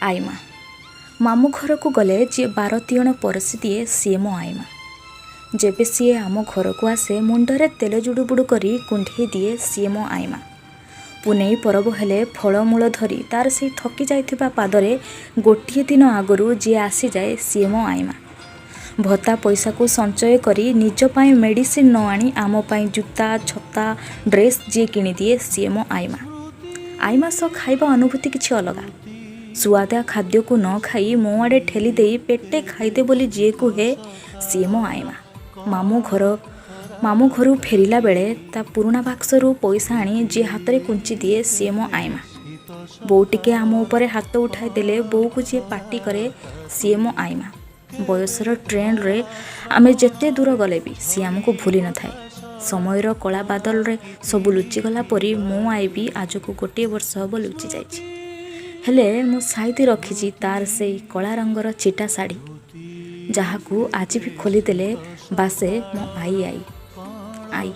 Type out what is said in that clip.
ଆଈମା। ମାମୁଁ ଘରକୁ ଗଲେ ଯିଏ ବାରତିଅଣ ପରସି ଦିଏ, ସିଏ ମୋ ଆଈମା। ଯେବେ ସିଏ ଆମ ଘରକୁ ଆସେ, ମୁଣ୍ଡରେ ତେଲ ଜୁଡ଼ୁବୁଡ଼ୁ କରି କୁଣ୍ଢେଇ ଦିଏ, ସିଏ ମୋ ଆଈମା। ପୁନେଇ ପରବ ହେଲେ ଫଳମୂଳ ଧରି ତାର ସେଇ ଥକି ଯାଇଥିବା ପାଦରେ ଗୋଟିଏ ଦିନ ଆଗରୁ ଯିଏ ଆସିଯାଏ, ସିଏ ମୋ ଆଈମା। ଭତ୍ତା ପଇସାକୁ ସଞ୍ଚୟ କରି ନିଜ ପାଇଁ ମେଡ଼ିସିନ ନ ଆଣି ଆମ ପାଇଁ ଜୁତା, ଛତା, ଡ୍ରେସ୍ ଯିଏ କିଣିଦିଏ, ସିଏ ମୋ ଆଈମା। ଆଈମା ସହ ଖାଇବା ଅନୁଭୂତି କିଛି ଅଲଗା। ସୁଆଦିଆ ଖାଦ୍ୟକୁ ନ ଖାଇ ମୋ ଆଡ଼େ ଠେଲି ଦେଇ ପେଟେ ଖାଇଦେ ବୋଲି ଯିଏ କୁହେ, ସିଏ ମୋ ଆଈମା। ମାମୁଁ ଘରୁ ଫେରିଲା ବେଳେ ତା ପୁରୁଣା ବାକ୍ସରୁ ପଇସା ଆଣି ଯିଏ ହାତରେ କୁଞ୍ଚି ଦିଏ, ସିଏ ମୋ ଆଈମା। ବୋଉ ଟିକେ ଆମ ଉପରେ ହାତ ଉଠାଇ ଦେଲେ ବୋଉକୁ ଯିଏ ପାଟି କରେ, ସିଏ ମୋ ଆଈମା। ବୟସର ଟ୍ରେନରେ ଆମେ ଯେତେ ଦୂର ଗଲେ ବି ସିଏ ଆମକୁ ଭୁଲି ନଥାଏ। ସମୟର କଳା ବାଦଲରେ ସବୁ ଲୁଚିଗଲା ପରି ମୋ ଆଈ ବି ଆଜକୁ ଗୋଟିଏ ବର୍ଷ ହେବ ଲୁଚି ଯାଇଛି। ହେଲେ ମୁଁ ସାଇତି ରଖିଛି ତାର ସେଇ କଳା ରଙ୍ଗର ଚିଟା ଶାଢ଼ୀ, ଯାହାକୁ ଆଜି ବି ଖୋଲିଦେଲେ ବାସେ ମୋ ଆଈ, ଆଈ, ଆଈ।